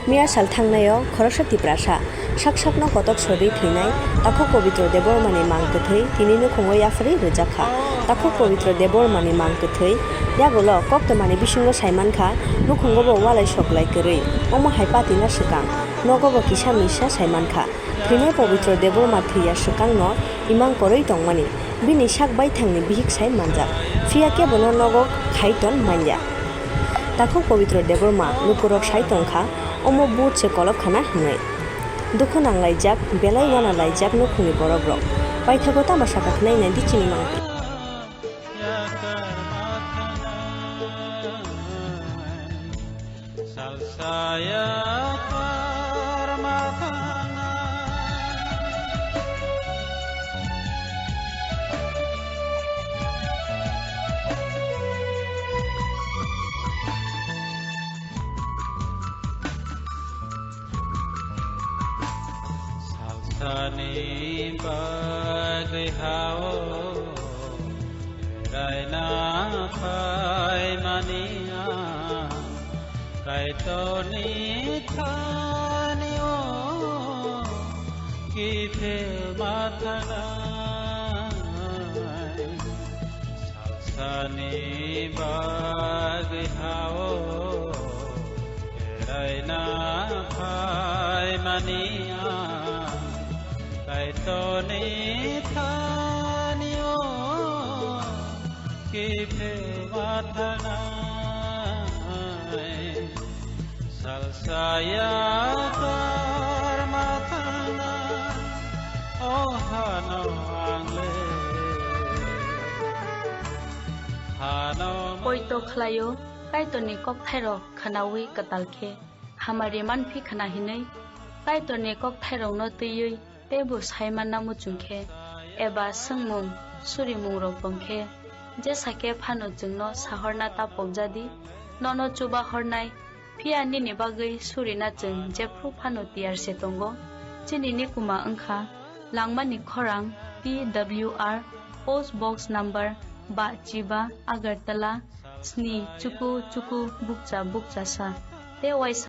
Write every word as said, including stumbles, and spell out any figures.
Miya sal thangnaio khoroksa Tiprasa sak sakno kotok sodwi thwinai Takhuk Pobitro Debbarmani mang kwthwi tini nukhungo yapharwi rwjak kha. Takhuk Pobitro Debbarmani mang kwthwi yagulo koktwmani bisingo saimankha, nukhungo bo walai soklai kwrwi, omo hai patina swkang nogo bo kisa misa saimankha. Thwinai Pobitro Debbarma thwiya swkangno imang kwrwi tongmani, bini sak baithangni bihik sai manjak, phiya kebono nogo khai ton manya. Takhuk Pobitro Debbarma lukurok sai tongkha, omo bhut se kolop khana hwnwi. Dukhu nanglaijak, belai wana laijak nukhungni borokrok. Paithago tamo sakha khwnai naidi chini mangpili. Salsaya karma thana. Salsani bagwi hao raina phaimani ang Kaitorni thani o kiphil ma thangnai. Salsani bagwi hao raina phaimani ang Kaitorni thani o kiphil ma thangnai. Salsaya karma thana, o hano ang le. Hano Poito khlaio, Kaitorni kokthairok khwnawi kwtal khe hamari manphi khwna hinwi. Kaitorni kokthairokno twiwi teibo sai manna muchung khe, eba swngmung surimungrok tong khe, jesa khe phano chwngno sahorna ta pokjadi, nono chuba hornai, phiya nini bagwi surina chwng jephru phano tiyar se tongo. Chini nikuma wngkha Langmani Khorang, T W R, Post Box Number ba chiba, Agartala, sni chuku chuku bukcha bukcha sa, tei waisa